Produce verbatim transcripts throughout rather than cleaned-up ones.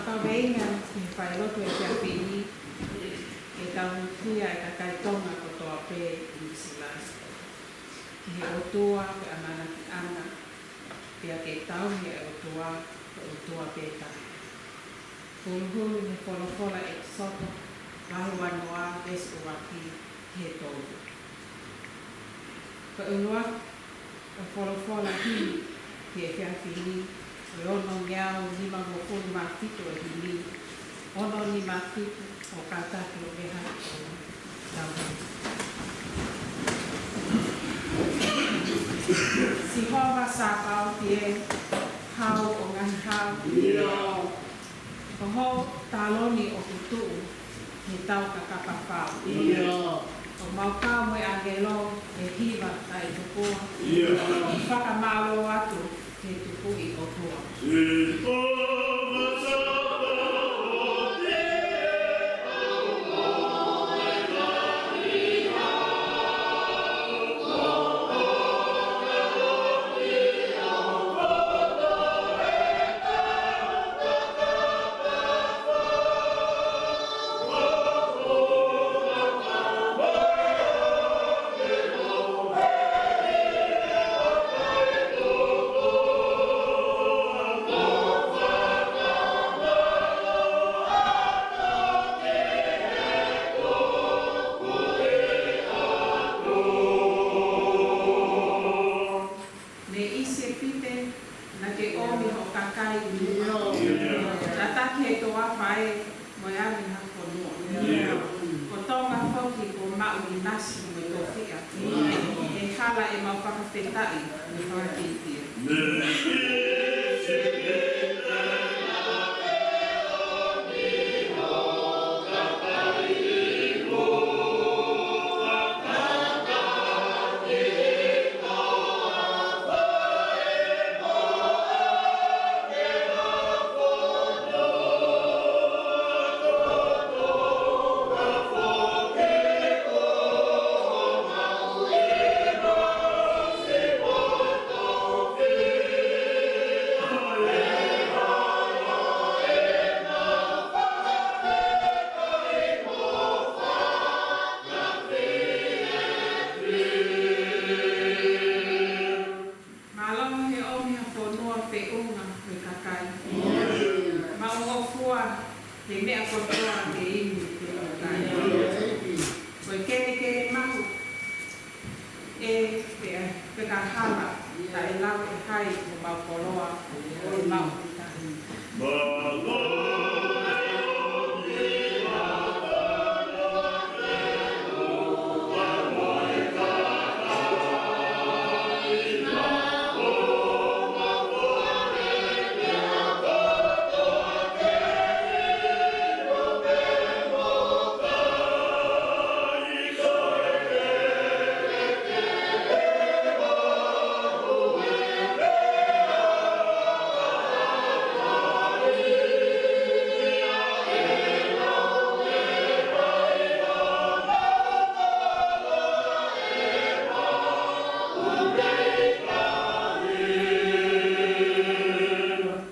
Kaveinga ki he failotu he efiafi ni, ke tauhi ʻa e kakai Tonga kotoa pē ʻi Nuʻu Sila ki he ʻOtua ko e ʻAmanaki ʻana, pea ke tauhi ʻa e ʻOtua ko e ʻOtua pē taha. Huluhulu he folofola ʻEkisoto, vahe uanoa, veesi ʻuluaki ki he tolu. Ko e ʻuluaki ʻo e folofola himi ki he efiafi ni, ko e onongeau nimangofulu mā fitu ʻo e himi, ono nima fitu, ʻo kātaki ʻo veha ʻo tau. Sihova Sāpaoti ē, Hau ʻo e ngaahi hau. ʻIo. Ko hoʻo taloni ʻoku tuʻu he tau kakapa fau. ʻIo. ʻOku mau kau mo e ʻāngelo ʻi he hiva taʻetupua. ʻIo. Fakamālō atu ki he Tupuʻi ʻOtua. Mei ʻIsipite, naʻa ke ʻomi hoʻo kakai ʻi muʻa. ʻIo. Tataki he toafa ē, mo e ʻave ha fonua. ʻIo. Ko Tonga foki kuo maʻu ʻinasi mo e tofiʻa. ʻIo. ʻE hala ʻemau fakafetaʻi mo fakakikihi. Mei ʻIsipite, Mālō he ʻomi ha fonua feʻunga mo e kakai. Maʻu ngofua he meʻa kotoa ke inu pea mo kai. Ko e kelekele mahu ē, pea, pea ka hala, taʻelau ʻe hai homau koloa, ʻo mau ki tahi.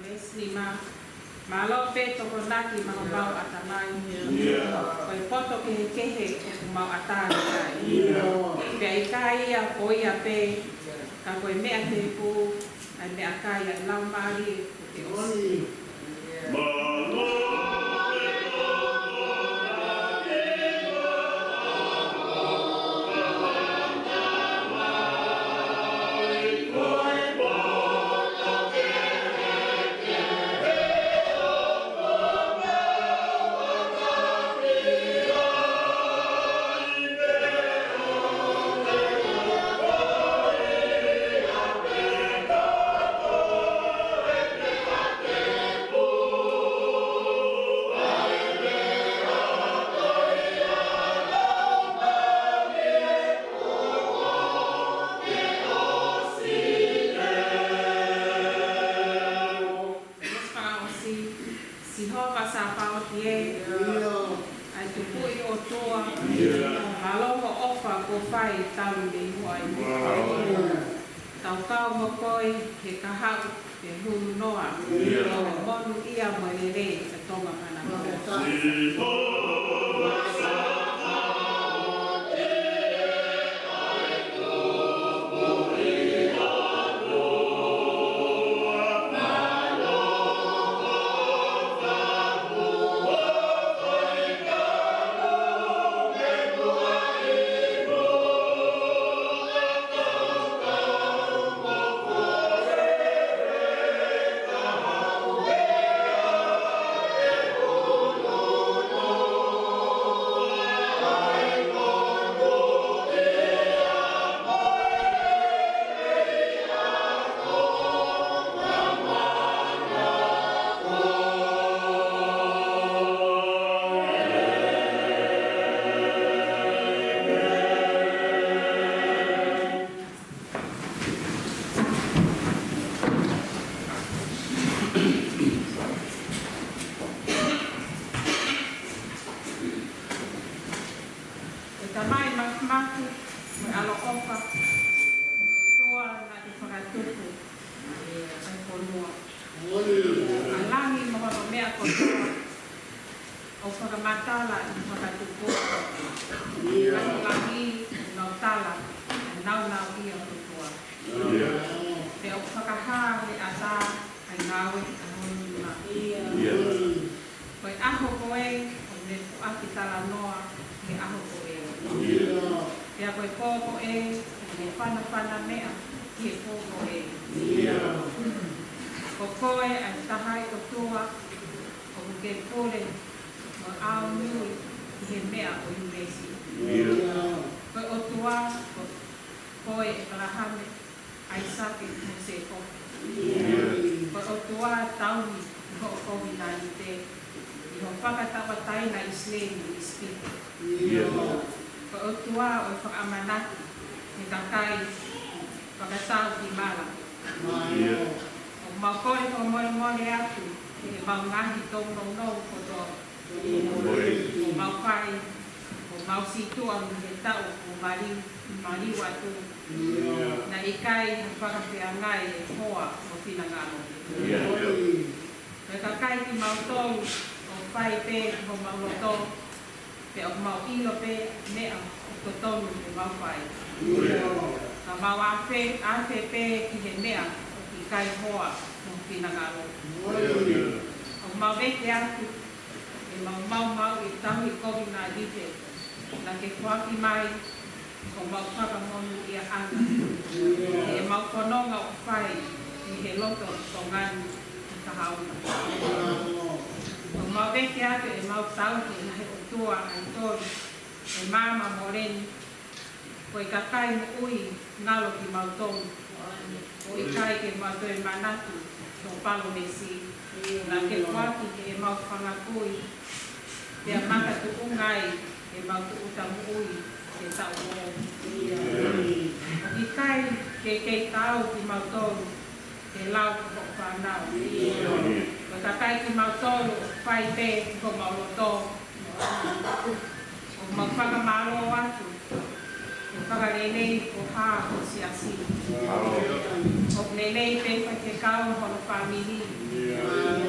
Veesi nima. Mālō pē Tokonaki maʻa homau ʻatamai. ʻIo. Ko e poto kehekehe ʻoku mau ʻatā ki ai. ʻIo. Pea ʻikai ia ko ia pē, ka ko e meʻa tēpū, ʻa e meʻakai ʻa e Laumālie kuo ke ʻosi. Mālō pē Tokonaki. Veesi fakaʻosi, Sihova Sāpaoti ē, ʻio, ʻa e Tupuʻi ʻOtua, ʻio, mālō hoʻo ʻofa kuo fai talu mei muʻa ʻi muʻa. Tau kau mo koe he kahaʻu Ke hulu noa, ʻio, monūʻia mo e lelei ʻa Tonga Manako. ʻE Tamai mafimafi, mo e ʻaloʻofa, ʻOtua naʻa ke fakatupu ʻa e fonua, ʻa langi mo hono meʻa kotoa, ʻo fakamatala ʻi he fakatupu, ʻa e langilangi ʻenau tala, ʻa e nāunauʻia kotoa. Pea ʻoku fakahā he ʻatā ʻa e ngāue ʻa hono nima. Ko e ʻaho ko ē ʻoku ne foaki talanoa ki he ʻaho ko ē. Pea ko e pō ko ē ʻoku ne fanafana meʻa ki he pō ko ē. Ko koe ʻa e Tahaʻi ʻOtua, ʻoku ke pule mo aonui ki he meʻa ʻo e ʻiunivēsi. Ko e ʻOtua ko koe ʻEpalahame, ʻAisake mo Sēkope. Ko e ʻOtua tauni ʻi hoʻo kovinānite, ʻi hoʻo fakatauʻatāina ʻa ʻIsileli mei ʻIsipite. Ko e ʻOtua ʻo e fakaʻamanaki ki he kakai fakatau ki mala. ʻOku mau kole fakamolemole atu ki heʻemau ngaahi tōnounou kotoa. ʻOku mau fai, ʻoku mau sītuʻa mei he taʻu ʻoku maliu, maliu atu. Naʻe ʻikai ha fakafeangai ʻi he hoa mo e finangalo. Ko e kakai kimautolu ʻoku fai pē ki homau loto, pea ʻoku mau ʻilo pē meʻa ʻoku totonu ke mau fai. Ka mau afe, afe pē ki he meʻa ʻoku ʻikai hoa mo e finangalo. ʻOku mau vete atu ʻemau maumauʻi e tauhi kovinānite naʻa ke foaki mai, ʻoku mau fakamonūʻiaʻanga ʻemau fononga ʻoku fai ʻi he loto Tonga ni ʻi he kahaʻu. ʻOku mau vete atu ʻemau tauhi e ngaahi ʻotua ʻaitoli ʻi he maama mole ni, ko e kakai moʻui ngalo kimautolu. ʻOku ʻikai ke mau toe manatu ki hoʻo palōmesi naʻa ke foaki ki heʻemau fanga kui, pea makatuʻunga ai ʻemau tūʻuta moʻui he taʻu ʻo. ʻOku ʻikai ke kei taau kimautolu ke lau ki hoʻo fānau. Ko e kakai kimautolu ʻoku fai pē ki homau loto. ʻOku mau fakamālō atu he fakalelei ko e hā ʻo e siasi. ʻOku lelei pē faifekau mo hono fāmili.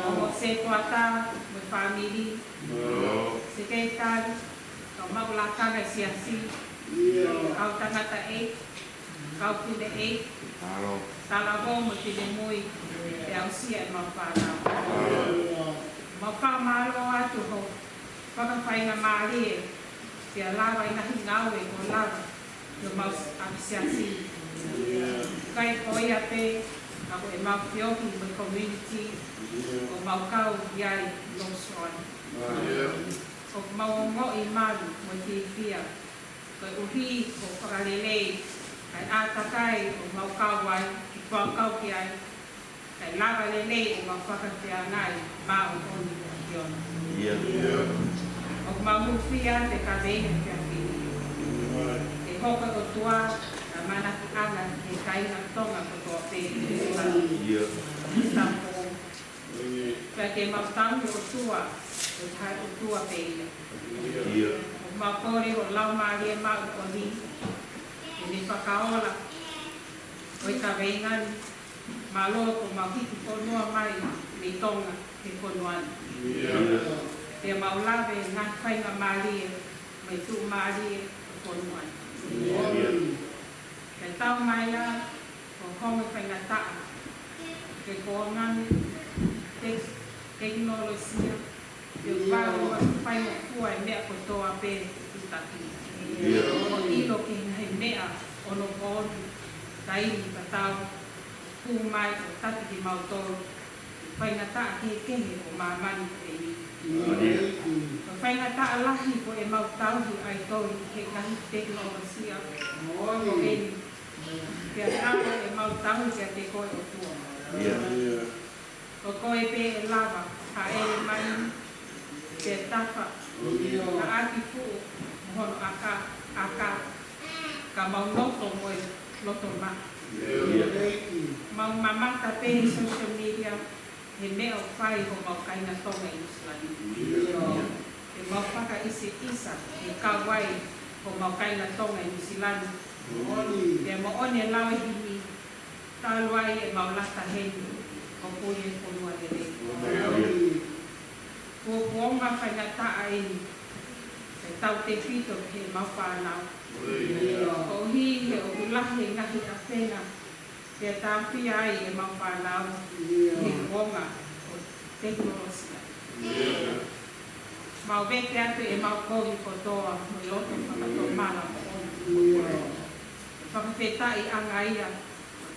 Ko Hosē Tuʻatā mo e fāmili. Sekelitali, kau maʻu lakanga e siasi. Kau tangata ʻeiki, kau fineʻeiki, talavou mo e finemui, pea aʻusia ʻemau fānau. Mau fakamālō atu hoʻo fakafaingamālie ke lava e ngaahi ngāue kuo lava ʻi homau ʻapisiasi. ʻIkai ko ia pē, ka ko ʻemau feohi mo e community ʻoku mau kau ki ai, Lord Swan. ʻOku mau ongoʻi malu mo e fiefia koeʻuhi ko e fakalelei ʻa e ʻātakai ʻoku mau kau ai, ʻoku mau kau ki ai, kae lava lelei ʻemau fakafeangai maʻa e ʻOtua ʻi ʻAfiona. ʻOku mau hūfia he kaveinga ʻo e efiafi ni. Ke hoko e ʻOtua ko e manakoʻanga ki he kāinga Tonga kotoa pē. Tapu. Pea ke mau tauhi e ʻOtua, ko e Tahaʻi ʻOtua pē ia. ʻOku mau kole ho Laumālie Māʻoniʻoni ke ne fakaola ʻa e kaveinga ni, Mālō ko mau hiki fonua mai mei Tonga ki he fonua ni. Pea mau lave ngaahi faingamālie mo e tuʻumālie ʻo e fonua ni. Pea tau mai ā ʻo hoko e faingataʻa ki he kuonga ni, tek-, tekinolosia, pea ʻoku ʻi ai ʻa e faingofua e meʻa kotoa pē ʻi taki. ʻO ʻilo ki he ngaahi meʻa ʻo e pooni, taimi tatau, ʻoku mai ʻo taki kimautolu ʻi he faingataʻa kehekehe ʻo māmani ko eni. Ko e faingataʻa lahi ko ʻemau tauhi ʻa e tauhi he ngaahi tekinolosia ko eni. Pea tau ʻemau tauhi kiate koe ʻOtua. Ko koe pē ʻe lava, hāʻele mai, pea tafa, ka ʻaki fuʻu, mo hono ʻaka, ʻaka, ka mau nofo mo e loto maʻa. Mau mamata pē he social media, he meʻa ʻoku fai homau kāinga Tonga ʻi Nuʻu Sila ni. He mau fakaʻiseʻisa, he kau ai homau kāinga Tonga ʻi Nuʻu Sila ni. Pea moʻoni e lau ʻa e himi, talu ai ʻemau lata heni, ʻo puli e fonua lelei. Kuo, kuo ʻomai faingataʻa eni, ʻe tautefito ki heʻemau fānau. Koeʻuhi he ʻoku lahi e ngaahi ʻapenga, pea tāfea ai ʻemau fānau, he kuonga ʻo e tekinolosia. Mau vete atu ʻemau kovi kotoa, mo e loto fakatomala moʻoni. Fakafetaʻi ange ia,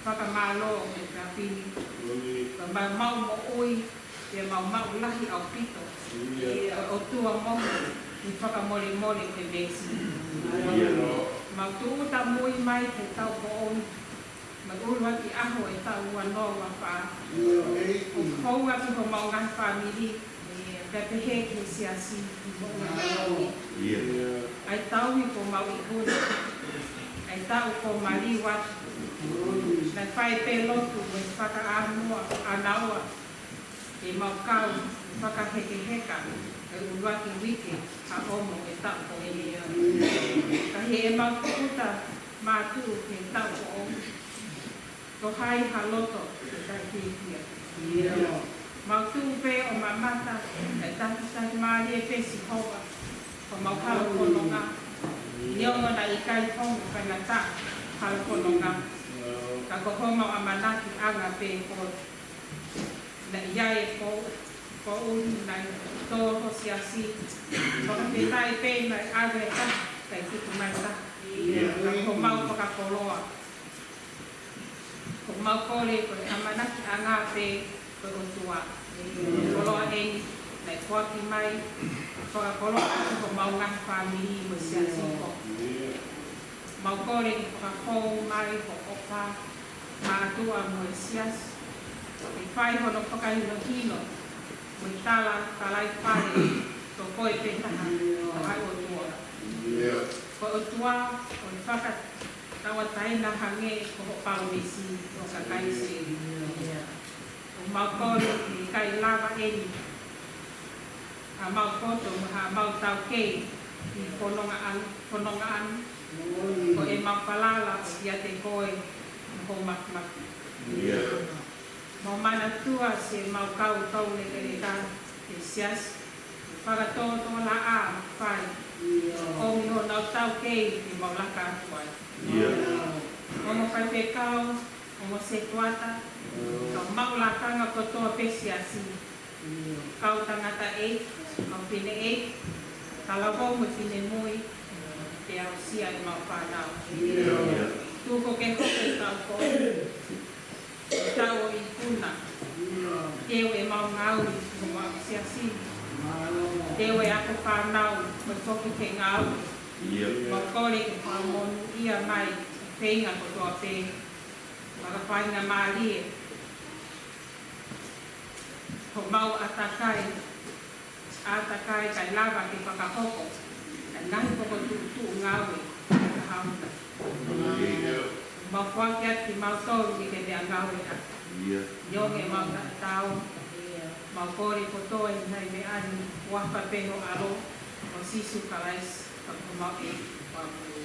fakamālō mo e kapini. Ka mau maʻu moʻui, pea mau maʻu lahi ʻaupito. Ko e ʻOtua mohu, ʻi he fakamolemole mo e meesi. Mau tūʻuta mui mai ki he taʻu foʻou, mo e ʻuluaki ʻaho ʻo e taʻu ua noa ua fā. ʻOku hounga ki homau ngaahi fāmili, pea pehē ki he siasi ʻi hoʻo ngaahi ʻaho ni. ʻA e tauhi kuo mau ikuna, ʻa e taʻu kuo maliu atu. Naʻe fai pē lotu mo e fakaʻānaua, ʻānaua, ke mau kau fakahekeheka he ʻuluaki uike ʻa hono ʻi he taʻu ko eni. Ka ʻi heʻemau tūʻuta mātuʻu ki he taʻu foʻou, ko hai ha loto ʻe ʻikai fiefia. Mau tuʻu pē ʻo mamata, ʻe takitaha mālie pē Sihova, ko homau halafononga. Neongo naʻe ʻikai hoko faingataʻa halafononga, ka ko homau ʻamanakiʻanga pē ko naʻe ʻi ai e pou-, poʻuli naʻe tō ho siasi. Fakafetaʻi pē naʻe ʻave e taha, kae tuku mai e taha. Ka ko homau fakakoloa, ko homau kole ko e ʻamanakiʻanga pē ko e ʻOtua. Koloa eni naʻe foaki mai, fakakoloa atu homau ngaahi fāmili mo e siasi ko. Mau kole ke fakafou mai ho ʻofa, mātuʻa mo e siasi, ke fai hono fakahinohino mo e tala, talaifale, ko koe pē taha, taha ʻOtua. Ko e ʻOtua ʻoku fakatauʻatāina hangē ko hoʻo palōmesi ʻo ka kai se. ʻOku mau kole ke ʻikai lava eni haʻamau poto mo haʻamau taukei ʻi he fononga ʻa-, fononga ʻa-, ko ʻemau falala ʻiate koe mo hoʻo mafimafi. Mau manatua siʻemau kau toulekeleka he siasi, fakatōtōlaʻā fai, ʻomi honau taukei ke mau laka atu ai. Ongo faifekau, ongo setuata, kau maʻu lakanga kotoa pē siasi. Kau tangataʻeiki, kau fineʻeiki, talavou mo e finemui, pea aʻusia ʻemau fānau. Tuku ke hoko e taʻu ko e taʻu ʻo e ikuna. Teu ʻemau ngāue, mo mau siasi. Teu e ako fānau, mo e foki ke ngāue. Mau kole ke fakamonūʻia mai, feinga kotoa pē. Fakafaingamālie. Ko homau ʻātakai, ʻātakai kae lava ke fakahoko ʻa e ngaahi fokotuʻutuʻu ngāue ʻa e kahaʻu. Mau foaki atu kimautolu ke meʻangāue ʻaki. Neongo ʻemau taʻetaau, mau kole kotoa e ngaahi meʻa ni ʻi he huafa pē ho ʻAlo, ko Sīsū Kalaisi, ko homau ʻEiki. ʻĒmeni.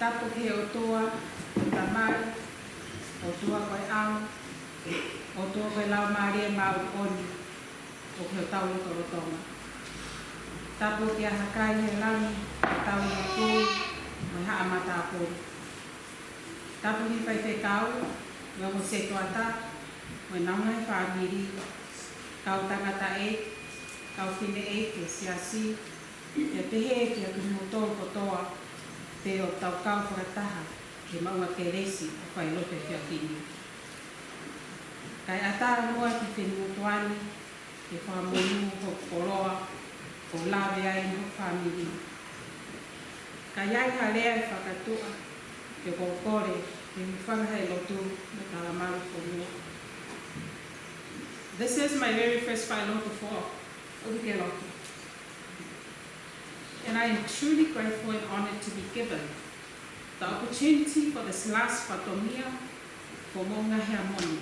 Tapu ki he ʻOtua ko e Tamai, ʻOtua ko e ʻAlo, ʻOtua ko e Laumālie Māʻoniʻoni, ʻoku ʻi hotau lotolotonga. Tapu kia Hakai he langi, ʻa e tau ina kui, mo e haʻa matāpule. Tapu ki he faifekau, mo e ongo setuata, mo ʻenau ngaahi fāmili, kau tangataʻeiki, kau fineʻeiki ʻo e siasi, pea pehē kia kimoutolu kotoa, pea ʻoku tau kau fakataha he maʻunga kelesi ʻoku fai lotu he efiafi ni. Kae ʻatā muʻa ki he finemotuʻa ni, ke fakamonū hoku koloa, ʻo lave ai mo hoku fāmili. Ka ʻi ai ha lea ʻe fakatuʻa, ke u kole, ke u hūfanga he lotu mo e talamalu fonua. This is my very first Faʻilotu foʻou, ʻoku ke lotu. And I am truly grateful and honored to be given the opportunity for this last fatongia for Moʻunga Heamoni.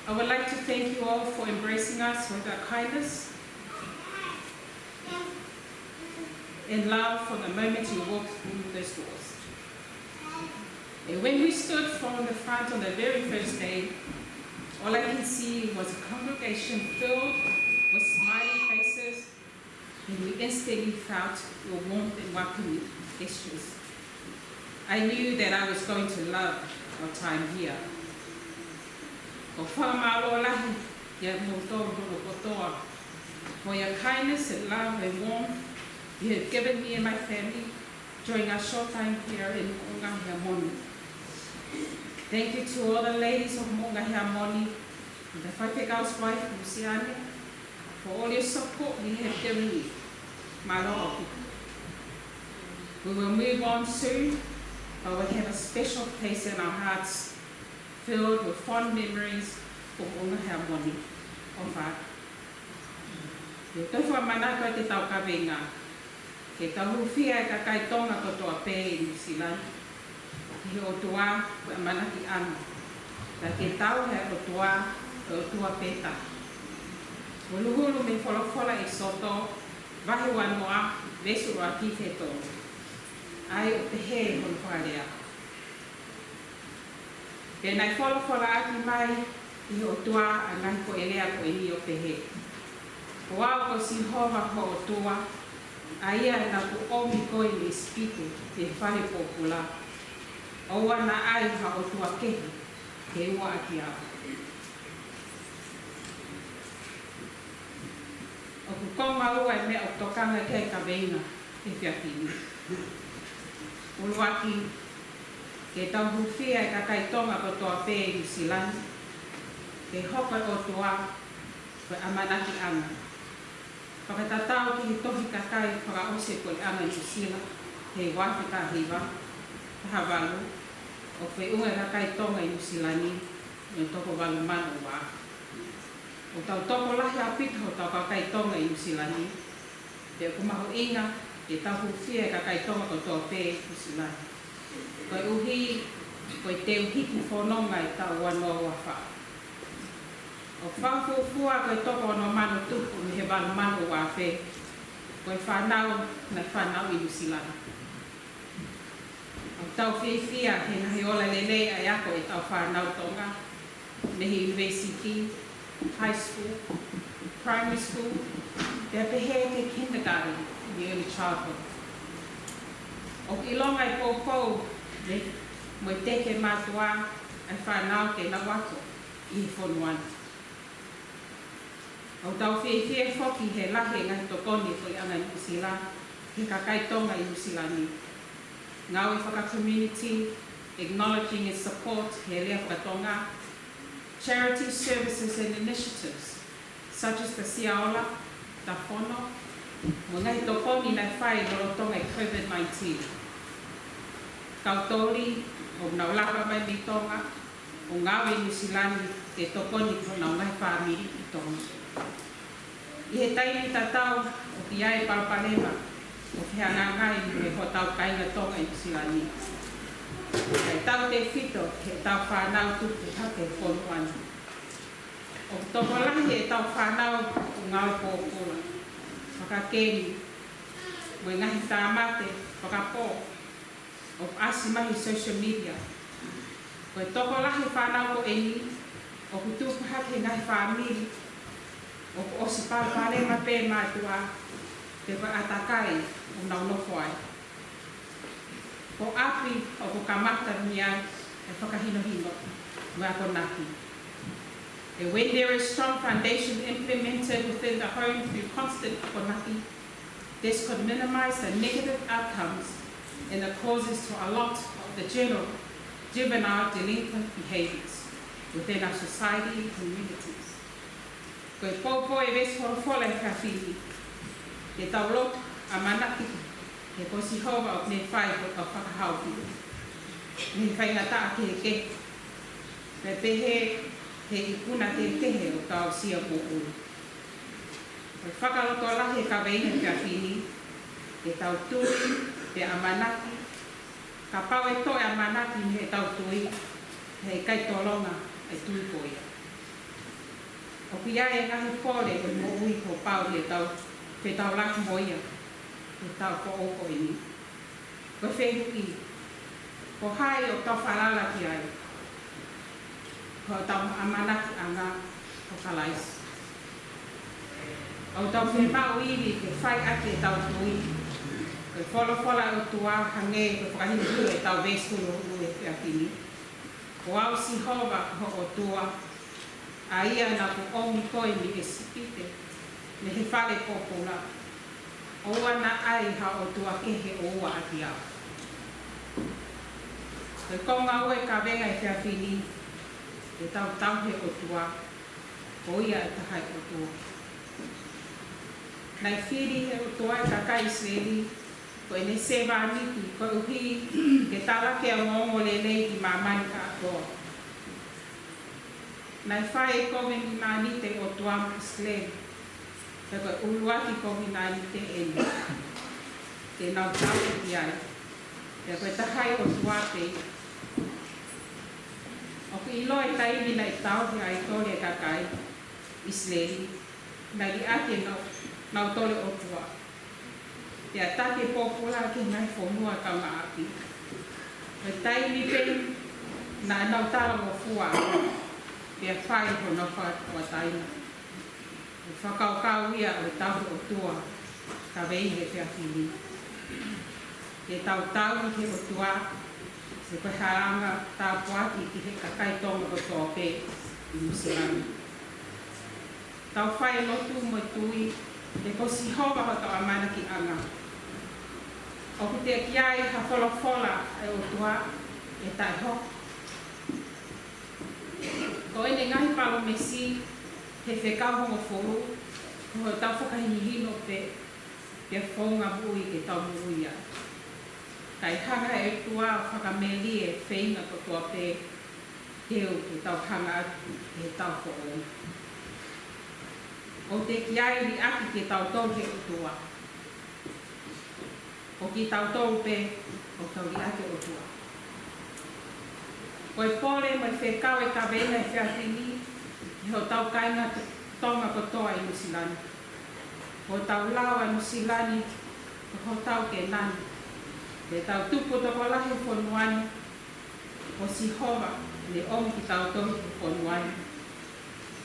I would like to thank you all for embracing us with your kindness and love for the moment you walked through those doors. And when we stood from the front on the very first day, all I can see was a congregation filled with smiling faces, and we instantly felt your warmth and welcoming gestures. I knew that I was going to love our time here. ʻOku ou fakamālō lahi kiate kimoutolu kotoa for your kindness and love and warmth you have given me and my family during our short time here in Moʻunga Heamoni. Thank you to all the ladies of Moʻunga Heamoni and the faifekau's wife, Luciana, for all your support you have given me. Mālō ʻaupito. We will move on soon, but we have a special place in our hearts filled with fond memories for Moʻunga Heamoni. ʻOfa. ʻOku ou fakamanatu atu ʻetau kaveinga, ke tau hūfia e kakai Tonga kotoa pē ʻi Nuʻusila ni ki he ʻOtua ko e ʻamanakiʻanga, pea ke tauhi ʻa e ʻOtua, ʻa e ʻOtua pē taha. Huluhulu mei he folofola ʻEkisoto, vahe uanoa, veesi ʻuluaki ki he tolu. ʻA ia ʻoku pehē hono fakalea. Pea naʻe folofolaʻaki mai ʻe he ʻOtua ʻa e ngaahi foʻi lea ko eni ʻo pehē: Ko au ko Sihova ho ʻOtua, ʻa ia naʻa ku ʻomi koe mei ʻIsipite, mei he fale pōpula. ʻOua naʻa ʻi ai ha ʻotua kehe ke ua ʻaki au. ʻOku konga ua e meʻa ʻoku tokanga ki ai e kaveinga he efiafi ni. ʻUluaki, ke tau hūfia e kakai Tonga kotoa pē ʻi Nuʻusila ni, ke hoko e ʻOtua ko e ʻamanakiʻanga. Fakatatau ki he tohi kakai fakaʻosi e puleʻanga Nuʻusila he ua afe taha hiva, taha valu, ʻoku feʻunga e kakai Tonga ʻi Nuʻusila ni mo e toko valu mano ua. ʻOku tau tokolahi ʻaupito hotau kakai Tonga ʻi Nuʻusila ni, pea ʻoku mahuʻinga ke tau hūfia e kakai Tonga kotoa pē ʻi Nuʻusila ni. Koeʻuhi ko e teu hiki fononga e taʻu ua noa ua fā. ʻOku fakafuofua ko e toko ono mano tupu mei he valu mano ua afe ko e fānau naʻe fanauʻi ʻi Nuʻusila ni. ʻOku tau fiefia he ngaahi ola lelei ʻa e ako ʻetau fānau Tonga, mei he university, high school, primary school, pea pehē ki he kindergarten, mo e early childhood. ʻOku ʻilonga e poupou mo e teke mātuʻa ʻa e fānau ke nau ako ʻi he fonua ni. ʻOku tau fiefia foki he lahi e ngaahi tokoni ʻa e puleʻanga Nuʻusila ki he kakai Tonga ʻi Nuʻusila ni. Ngāue faka-community, acknowledging and support he lea faka-Tonga, charity services and initiatives such as the Sia Ola, Tafono, mo e ngaahi tokoni naʻe fai lolotonga e COVID nineteen. Kau toli ʻoku nau lava mai mei Tonga ʻo ngāue ʻi Nuʻusila ni ke tokoni ki honau ngaahi fāmili ʻi Tonga. ʻI he taimi tatau ʻoku ʻi ai e palopalema ʻo fehangahangai mo hotau kāinga Tonga ʻi Nuʻusila ni, kae tautefito ki heʻetau fānau tupu hake he fonua ni. ʻOku tokolahi ʻetau fānau ʻoku ngāue pōpula, fakakemi, mo e ngaahi tāmate fakapō, ʻoku ʻasi mai he social media. Ko e tokolahi e fānau ko eni ʻoku tupu hake he ngaahi fāmili ʻoku ʻosi palopalema pē mātuʻa pe ko e ʻātakai ʻoku nau nofo ai. Ko ʻapi ʻoku kamata mei ai e fakahinohino mo e akonaki. And when there is strong foundation implemented within the home through constant akonaki, this could minimize the negative outcomes and the causes to a lot of the general juvenile delinquent behaviors within our society and communities. Ko e poupou e veesi folofola he efiafi ni, ke tau lotu ʻamanaki he ko Sihova ʻoku ne fai hotau fakahaofi mei he faingataʻa kehekehe, pea pehē he ikuna kehekehe ʻo hotau aʻusia moʻui. Ko e fakalotolahi e kaveinga he efiafi ni, ke tau tui pea ʻamanaki, kapau ʻe toe ʻamanaki mei heʻetau tui, he ʻikai tolonga e tui ko ia. ʻOku ʻi ai e ngaahi pole ʻo e moʻui kuo pau ke tau fetaulaki mo ia he taʻu foʻou ko eni. Ko e fehuʻi, ko hai ʻoku tau falala ki ai? Ko hotau ʻamanakiʻanga ko Kalaisi. ʻOku tau fiemaʻu ivi ke fai ʻaki ʻetau tui. Ko e folofola ʻa e ʻOtua hangē ko e fakahinohino ʻetau veesi tolu ʻo e efiafi ni. Ko au Sihova ko ho ʻOtua, ʻa ia naʻa ku ʻomi koe mei ʻIsipite, mei he fale pōpula. ʻOua naʻa ʻi ai ha ʻotua kehe ʻo ua ʻaki au. Ko e konga ua e kaveinga he efiafi ni, ke tau tauhi e ʻOtua, ko ia e taha e ʻOtua. Naʻe fili he ʻOtua e kakai ʻIsileli ko ʻene sevāniti, koeʻuhi ke talaki e ongoongolelei ki māmani kātoa. Naʻe fai e kovinānite ʻa e ʻOtua mo ʻIsileli, pea ko e ʻuluaki kovinānite eni, ke nau tauhi ai, pea ko e taha e ʻOtua pē ia. ʻOku ʻiloa e taimi naʻe tauhi ai ʻe he ʻAitoli e kakai ʻIsileli, naʻe liʻaki ʻenau, nautolu e ʻOtua, pea taki e pōpula ki he ngaahi fonua kaungāʻapi. Ko e taimi pē naʻa nau talangofua ai, pea fai honau fakatauʻatāina. Ko e fakakaukau ia ʻo e tauhi ʻOtua, kaveinga he efiafi ni. Ke tau tauhi e ʻOtua, he ko e halanga tāpuaki ki he kakai Tonga kotoa pē ʻi Nuʻusila ni. Tau fai e lotu mo e tui, he ko Sihova hotau ʻamanakiʻanga. ʻOku teʻeki ai ha folofola ʻa e ʻOtua ʻe taʻehoko. Ko ʻene ngaahi palōmesi he fekau hongofulu, ko hotau fakahinohino pē, pea founga moʻui ke tau moʻui ai. Kae hanga ʻe he ʻOtua ʻo fakamelie e feinga kotoa pē, teu ke tau hanga atu ki he taʻu foʻou. ʻOku teʻeki ai liʻaki kitautolu ʻe he ʻOtua. Ko kitautolu pē ʻoku tau liʻaki e ʻOtua. Ko e pole mo e fekau e kaveinga he efiafi ni, ki hotau kāinga Tonga kotoa ʻi Nuʻusila ni. Ko hotau lau ʻa Nuʻusila ni ko hotau Kēnani. Te tau tupu tokolahi he fonua ni, ko Sihova naʻe ʻomi kitautolu ki he fonua ni.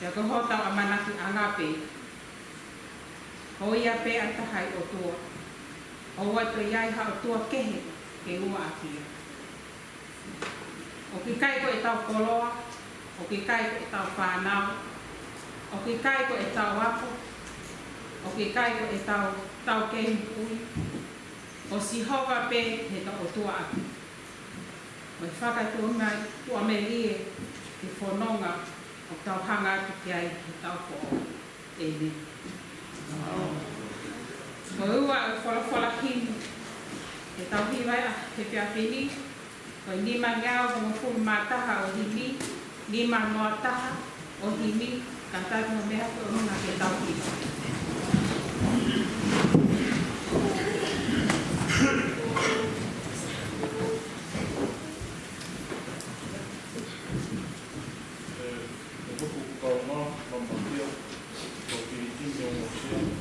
Pea ko hotau ʻamanakiʻanga pē, ko ia pē ʻa e taha e ʻOtua. ʻOua toe ʻi ai ha ʻotua kehe ke ua ʻaki ia. ʻOku ʻikai ko ʻetau koloa, ʻoku ʻikai ko ʻetau fānau, ʻoku ʻikai ko ʻetau ako, ʻoku ʻikai ko ʻetau taukei moʻui. Ko Sihova pē ʻetau ʻOtua ʻaki. Mo e fakatuʻamelie ki he fononga ʻoku tau hanga atu ki ai he taʻu foʻou. ʻĒmeni. Ko e ua ʻo e folofola himi ke tau hiva he efiafi ni, ko e nima ngeau hongofulu mā taha ʻo e himi, nima noa taha ʻo e himi, kātaki mo meʻa ke ʻolunga ke tau hiva.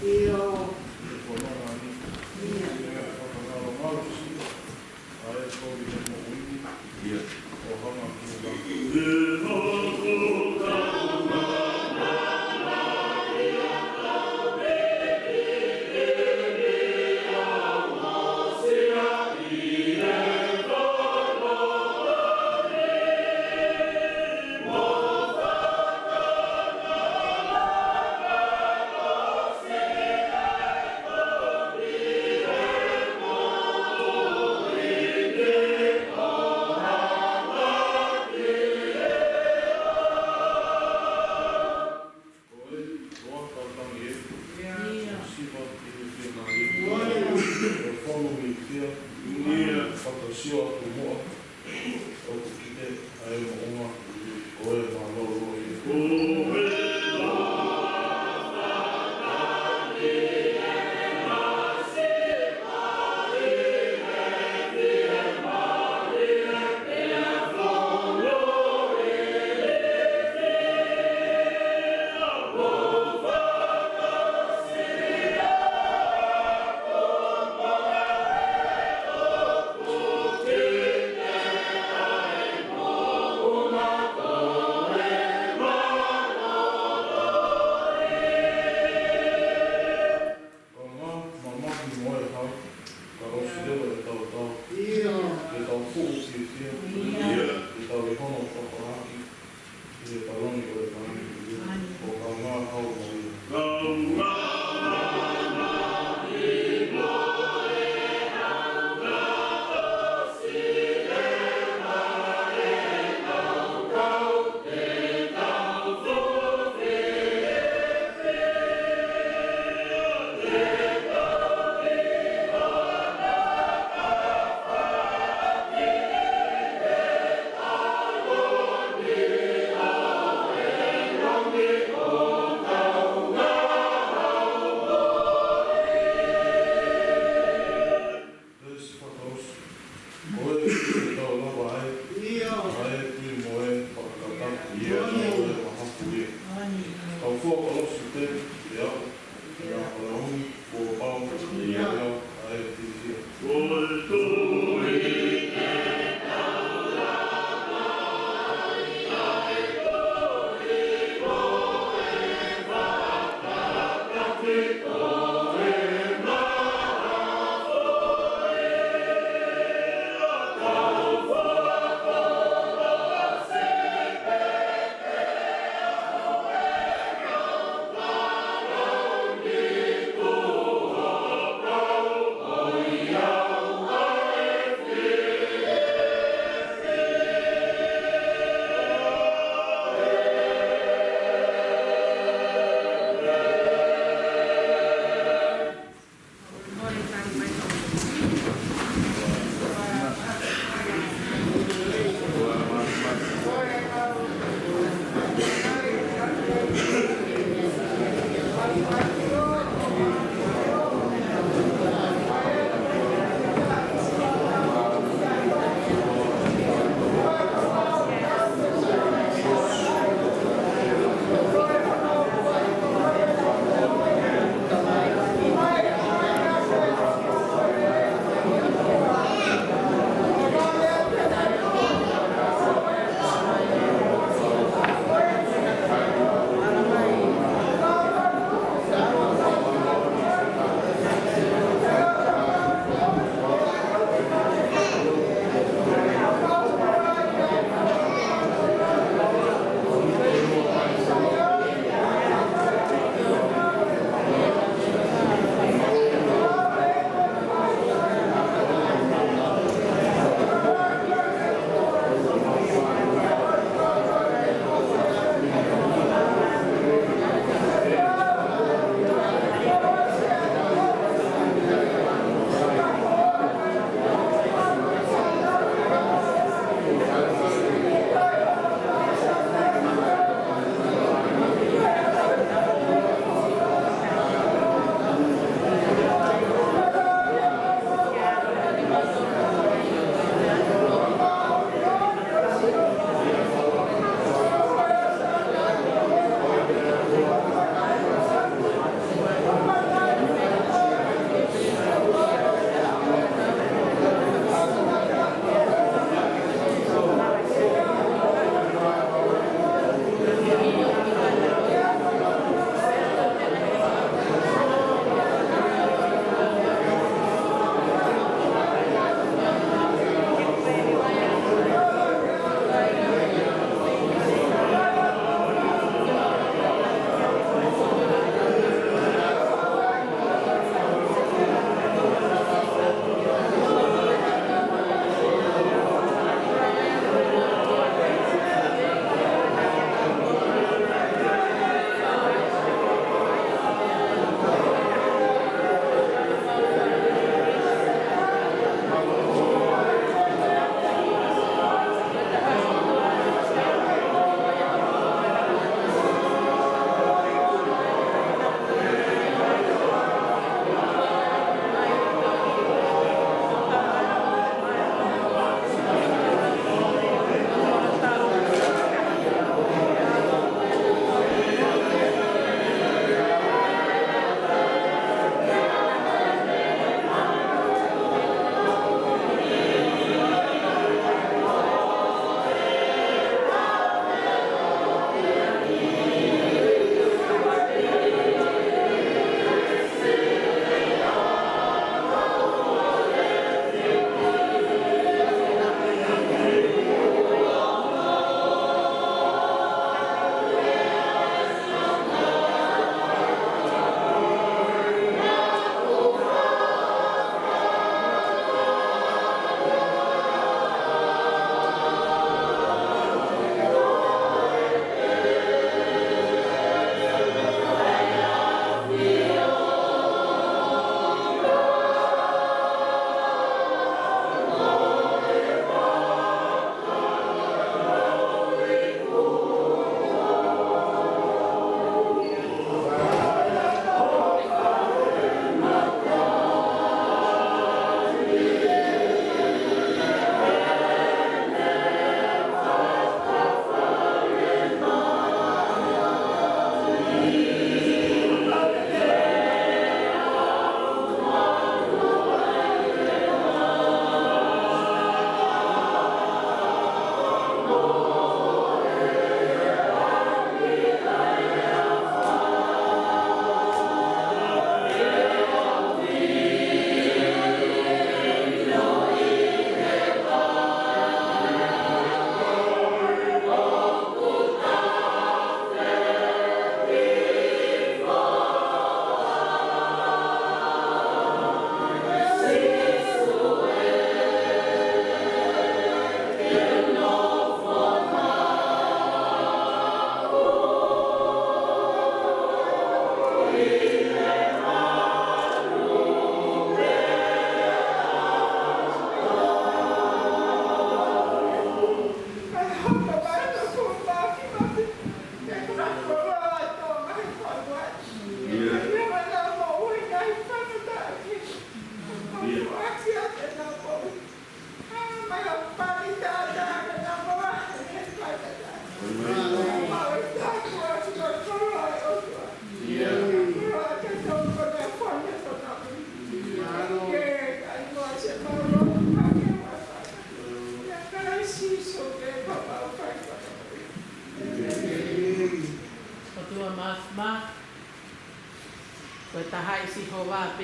ʻIo. ʻIo. ʻA e Covid Ia, fakasio atu muʻa, ʻoku ʻikai ʻa e moʻunga, ko e mālōlō ia. Ka ngā mamaki mo e hau, ka ʻosi leva e tautau. Ia. Ke tau fuʻu fiefia. Ia. Ke tau ʻi hono fakahaki. Ia, palani ʻo e palani. Ia. ʻO ka ngā hau mo ia. Ka ngā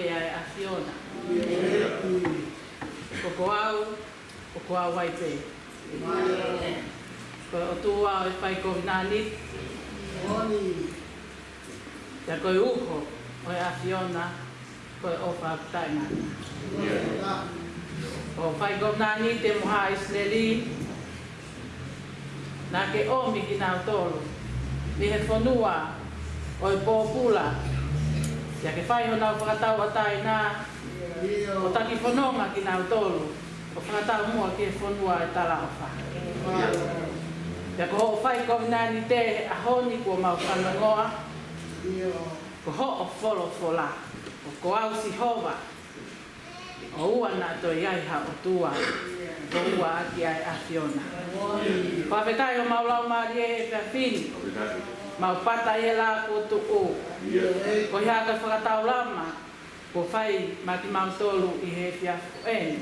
ʻa e ʻAfiona. Ko ko au, ko ko au ai pē. Ko e ʻOtua ʻo e fai kovinānite, pea ko e uho ʻo e ʻAfiona, ko e ʻofa ʻoku taʻengata. ʻO fai kovinānite mo haʻa ʻIsileli, naʻa ke ʻomi kinautolu mei he fonua ʻo e pōpula, pea ke fai honau fakatauʻatāina, ʻo taki fononga kinautolu ʻo fakataumuʻa ki he fonua ʻo e talaʻofa. Pea ko hoʻo fai kovinānite he ʻaho ni kuo mau fanongoa, ko hoʻo folofola, ko ko au Sihova, ʻoua naʻa toe ʻi ai ha ʻotua ʻo ua ʻaki ʻa e ʻAfiona. Fakafetaʻi ʻo mau laumālie he efiafi ni, mau pata ʻi he lā kuo tuʻu. Ko e hā ka fakataulama kuo fai maʻa kimautolu ʻi he efiafi ko eni.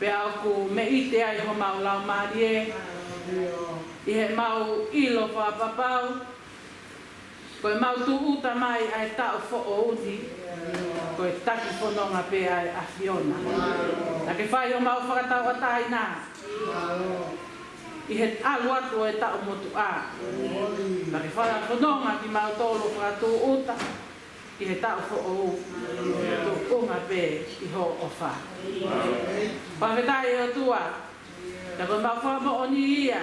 Pea ʻoku meʻite ai homau laumālie ʻi heʻemau ʻilo fakapapau ko ʻemau tūʻuta mai ʻa e taʻu foʻou ni, ko e taki fononga pē ʻa e ʻAfiona. Naʻa ke fai homau fakatauʻatāina ʻi he ʻalu atu ʻo e taʻu motuʻa. Naʻa ke fakafononga kimautolu ʻo fakatūʻuta ki he taʻu foʻou, tuʻunga pē ʻi hoʻo ʻofa. Fakafetaʻi ʻOtua, pea ko ʻemau fakamoʻoni ia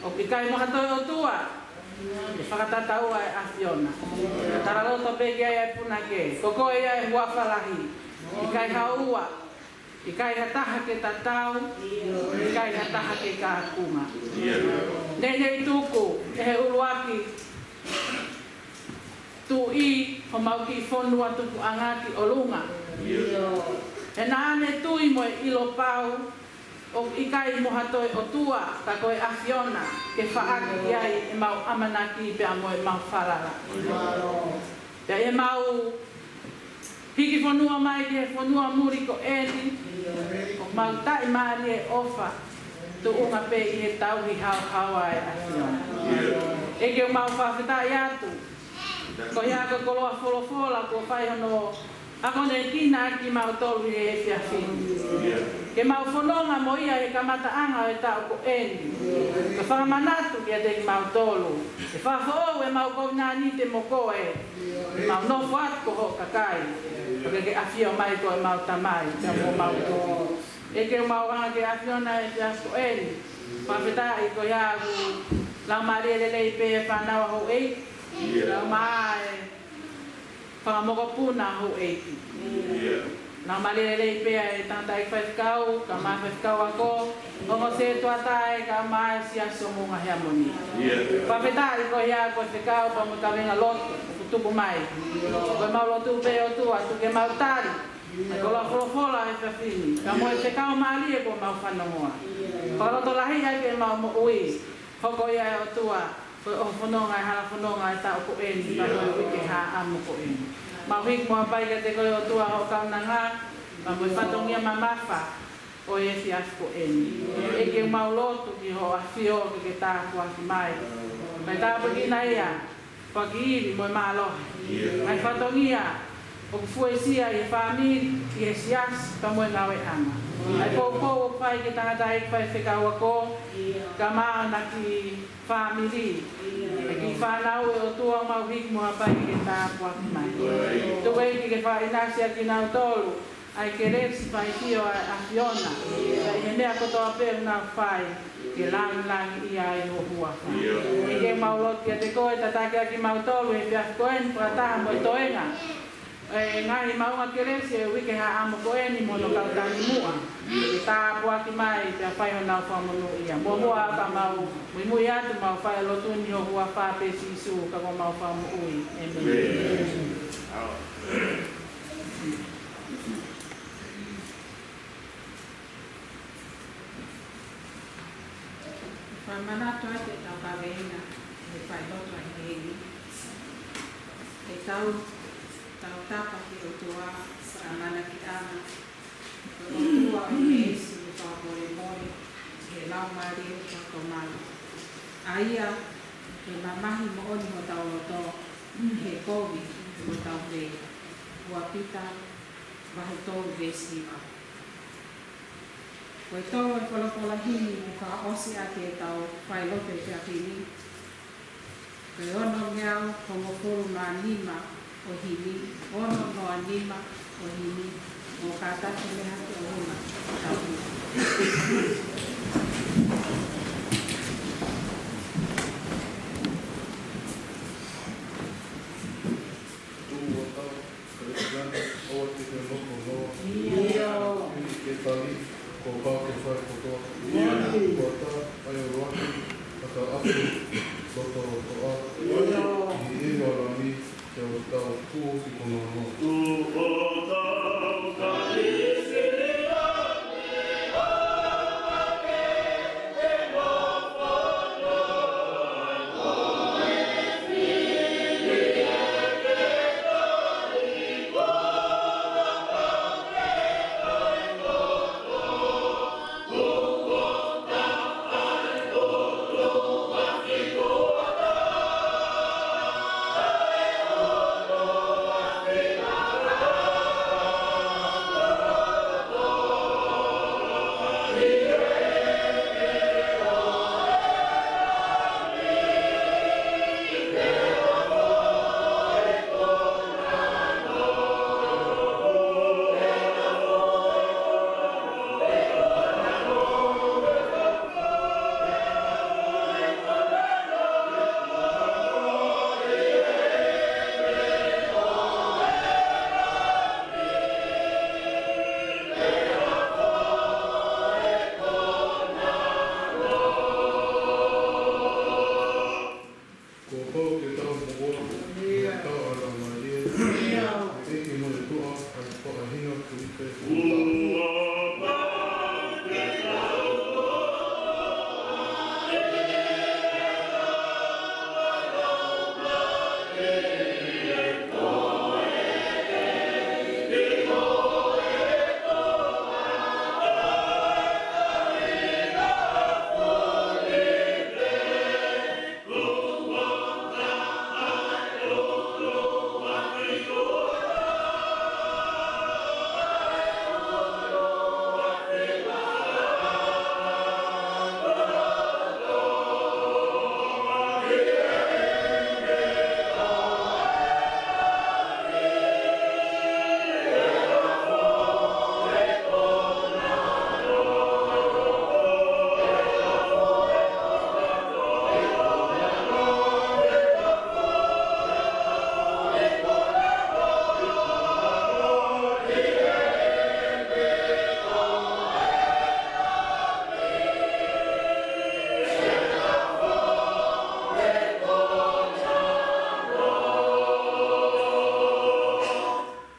ʻoku ʻikai mo ha toe ʻOtua ʻe fakatataua ʻa e ʻAfiona. Talaloto pē ki ai ʻa e punake, ko koe ia ʻa e huafa lahi, ʻikai ha ua, ʻikai ha taha ke tatau, ʻikai ha taha ke kākunga. Neʻineʻi tuku ʻe he ʻuluaki tuʻi homau kiʻi fonua tupuʻanga ki ʻolunga. He naʻa ne tui mo e ʻilo pau ʻoku ʻikai mo ha toe ʻOtua ka ko e ʻAfiona ke faʻaki ki ai ʻemau ʻamanaki pea mo ʻemau falala. Pea ʻi heʻemau hiki fonua mai ki he fonua muli ko eni, ʻoku mau taʻimālie ʻofa, tuʻunga pē ʻi he tauhi haohaoa ʻa e ʻAfiona. ʻEiki, ʻoku mau fakafetaʻi atu, ko ia ko e koloa folofola kuo fai hono akonekina ʻaki kimautolu ʻi he efiafi ni. Ke mau fononga mo ia he kamataʻanga ʻo e taʻu ko eni. Ke fakamanatu kiate kimautolu, ke fakafoʻou ʻemau kovinānite mo koe, ke mau nofo atu ko hoʻo kakai, pea ke ke ʻafio mai ko ʻemau Tamai, pea mo homau Tuʻi. ʻEiki, ʻoku mau hanga ki he ʻAfiona he efiafi ko eni. Fakafetaʻi ko ia ʻoku laumālie lelei pē ʻa e fānau ʻa houʻeiki, lau mai ʻa e fanga mokopuna ʻa houʻeiki. Laumālie lelei pē ʻa e tangataʻeiki faifekau, kae ʻumaʻā e faifekau ako, ongo sētuata, kae ʻumaʻā e Siasi ʻo Moʻunga Heamoni. Fakafetaʻi ko ia ko e fekau pea mo e kavenga lotu kuo tuku mai. Ko ʻemau lotu pē ʻOtua, tuku ke mau tali ʻa e koloa folofola he efiafi ni, kae ʻumaʻā e fekau mālie kuo mau fanongoa. Fakalotolahiʻi ʻaki ʻemau moʻui, hoko ia ʻe ʻOtua ko e ʻohofononga ʻa e hala fononga ʻo e taʻu ko eni, pea mo e uike haʻamo ko eni. Mau hiki mo hapai kiate koe ʻOtua hoʻo kaunanga, pea mo e fatongia mamafa ʻo e efiafi ko eni. ʻEiki, ʻoku mau lotu ki hoʻo ʻAfio ke ke tāpuaki mai. Kae tāpuekina ia, foaki ivi mo e mālohi. Ngaahi fatongia ʻoku fuesia ʻi he fāmili, ʻi he Siasi, pea mo e ngāueʻanga. ʻA e poupou ʻoku fai ki he tangataʻeiki faifekau ako, kae ʻumaʻā ʻena kiʻi fāmili, ʻa e kiʻi fānau, ʻe ʻOtua, mau hiki mo hapai ke tāpuaki mai. Tuku ʻEiki ke fakaʻinasi ʻa kinautolu ʻa e kelesi faifio ʻa e ʻAfiona, pea ʻi he meʻa kotoa pē ʻoku nau fai, ke langilangiʻia ai ho huafa. ʻEiki, ʻoku mau lotu kiate koe, tataki ʻa kimautolu he efiafi ko eni fakataha mo e toenga ʻo e ngaahi maʻunga kelesi ʻo e uike haʻamo ko eni mo hono kau tangi muʻa. Ke tāpuaki mai pea fai honau fakamonūʻia. Muʻomuʻa ka mau muimui atu, mau fai ʻa e lotu ni ʻi ho huafa pē Sīsū ko homau Fakamoʻui. ʻĒmeni. Fakamanatu atu ʻetau kaveinga he failotu ʻa e heni. ʻEtau tautapa ki he ʻOtua, ko e ʻamanaki ʻana, ko e ʻOtua ʻo e veesi mo e fakamolemole, ʻi he Laumālie ʻoku tau malu. ʻA ia, ke mamahi moʻoni hotau loto, he kovi hotau veesi. ua Pita, vahe tolu veesi hiva. Ko e tolu e folofola himi ʻoku fakaʻosi ʻaki ʻetau failotu he efiafi ni. Ko e ono ngeau hongofulu mā nima ʻo e himi, ono noa nima ʻo e himi, mo kātaki mei he ʻolunga. Tau Tuʻu ʻo tau, Kalisitiane, ʻoua te ke nofo noa. ʻIo. Pili ke tali, kuo pau ke fai kotoa. ʻIo. Kuo tā, ʻai ʻo loaki, ʻa e ʻapi, loto toʻa. ʻIo. ʻI he ʻEiki ko e Lami, ke tau tuʻu ki hono noa. Tuʻu ʻo tau, Kalisitiane. Kuo pau ke tau moʻua, ʻio, tau ʻalu mai, ʻio, ʻEiki mo e ʻOtua, ʻa e faʻahinga kuo ʻi he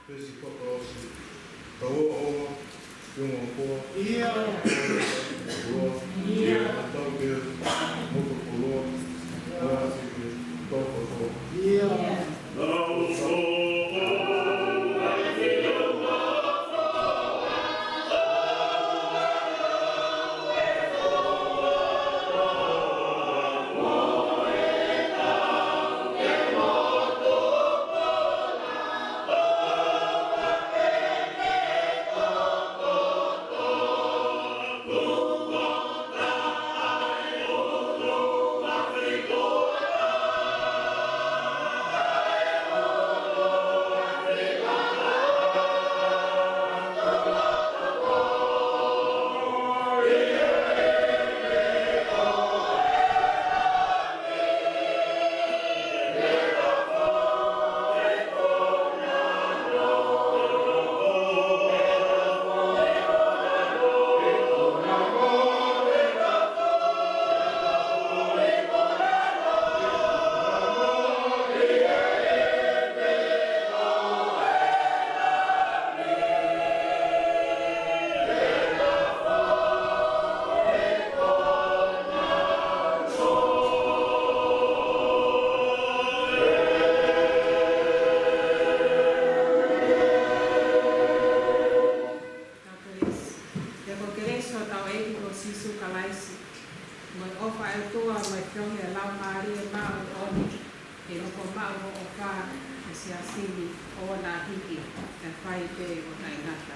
Veesi fakaʻosi. Tau ō ʻo ʻoua, ʻio mo koa. ʻIo. Koa. ʻIo. Tau ke moto koloa. Koa te ke tau kotoa. ʻIo. Tau ō ʻo Pē ʻo taʻengata.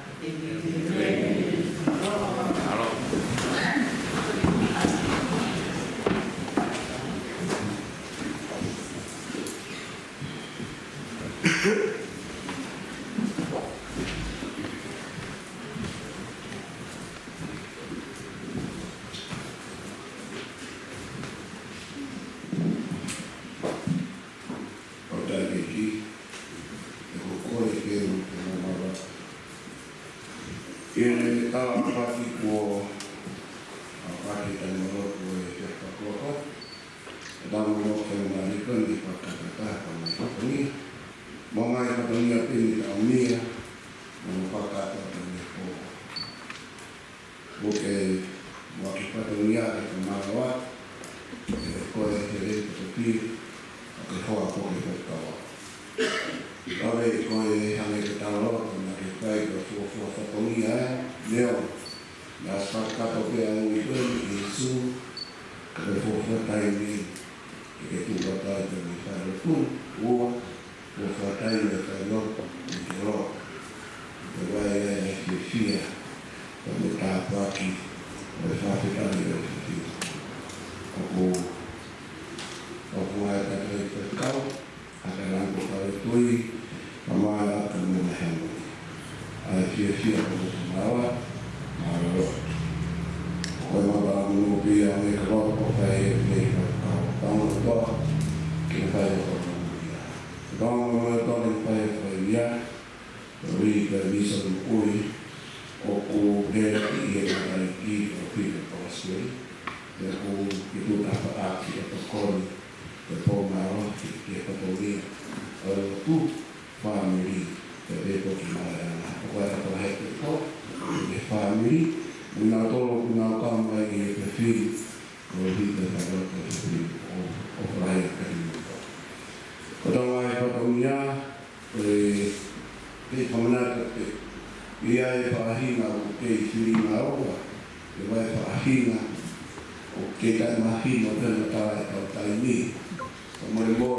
ʻOtua ʻEiki, ʻoku ʻikai ke u te mamafa. ʻI he tala paki kuo ʻa paki taimalo kuo e te pakoko. ʻE tau mo ke mani koni pakakata ka mai koni. Mo ngai fatongia pini ka mia. Mo pakata ka mai koko. ʻOku mau ki fatongia ʻe ka manawa, ʻe ko e hele te pili, ʻa ke hoa ko e fakakaua. Kave ko e hangē ke tau loto, naʻa ke fai ko e fuofua fatongia ē, neo, naʻa fakakato pē ʻa e ui ko e ʻi Sīsū, ka ko e fuofua taimi, ke ke tuʻu atu ai ka mei fai lotu, ua, Ko e fuofua taimi ʻe fai lotu, ʻi ke lotu. Ko e vai ai e fiefia, ko e tāpuaki, ko e fakafetaʻi e fiefia. ʻOku, ʻoku ʻai ka kai ka kau, ʻa ka lango ka le tui, ka mai ʻa ka muna hemo. ʻA e fiefia ko e muna maua, maua lotu. Ko e mata munu pia me ka lotu ko fai e mei ka kau, ka munu toa, ke fai o ka munu pia. Tau mo e tau ni fai fai ia, ri ka visa mo ui, ʻoku lele ki he kakai ki o pika pastori, ʻoku ke tu tapa ʻaki ʻo tokoni, ʻe pō maro ki he fatongia, ʻo tu family, ʻe pe ko ki mai ana, ʻo kai ka he ke ko, ke family, mo nau tolo ku nau kau mai ki he fili, ʻo hi ka ka ka fili, ʻo, ʻo fai ka ni ko. Ko tau mai fatongia, ʻE, ʻe whamanatu pē. ʻI ai e faʻahinga ʻoku kei fili ngāue, ʻe ʻi ai e faʻahinga ʻoku kei taʻemahino pē ʻa e tau taimi. Ka mole mo